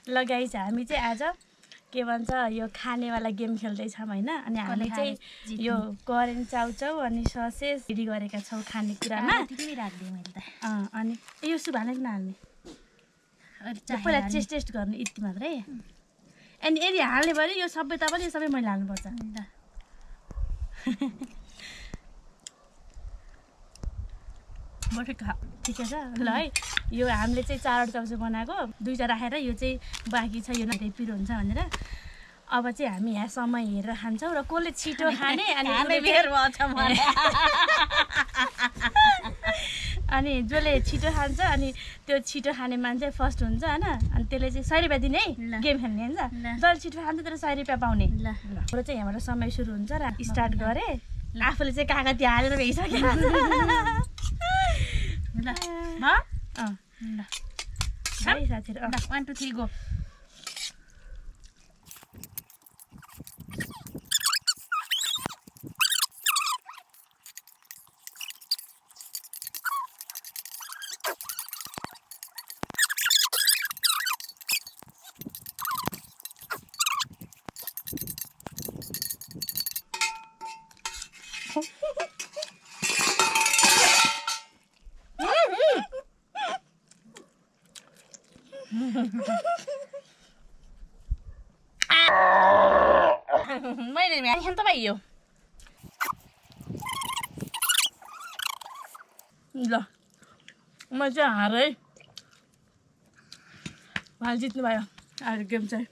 ल गाइस हामी चाहिँ आज के भन्छ यो खानेवाला गेम खेल्दैछौँ होइन अनि हामी चाहिँ यो करेन्ट चाउचाउ अनि ससेज रेडी गरेका छौँ खानेकुरामा अनि यो सुप हालेको नहाल्ने पहिला टेस्ट गर्ने यति मात्रै अनि यदि हाल्ने भयो यो सबै तपाईँले यो सबै मैले हाल्नुपर्छ ठिकै छ ल है यो हामीले चाहिँ 4 चाउचाउ बनाएको 2टा राखेर यो चाहिँ बाँकी छ यो नभए पिरो हुन्छ भनेर अब चाहिँ हामी यहाँ समय हेरेर खान्छौँ र कसले छिटो खाने अनि जसले छिटो खान्छ अनि त्यो छिटो खाने मान्छे फर्स्ट हुन्छ होइन अनि त्यसले चाहिँ 100 रुपियाँ दिने है गेम खेल्ने हुन्छ जसले छिटो खान्छ त्यसले 100 रुपियाँ पाउने ल चाहिँ यहाँबाट समय सुरु हुन्छ र स्टार्ट गरेँ आफूले चाहिँ कागती हालेर भइसक्यो ल साथीहरू 1 2 3 गो मैले म्यान त भाइ यो ल म चाहिँ हारेँ भाइ जित्नु भयो आज गेम चाहिँ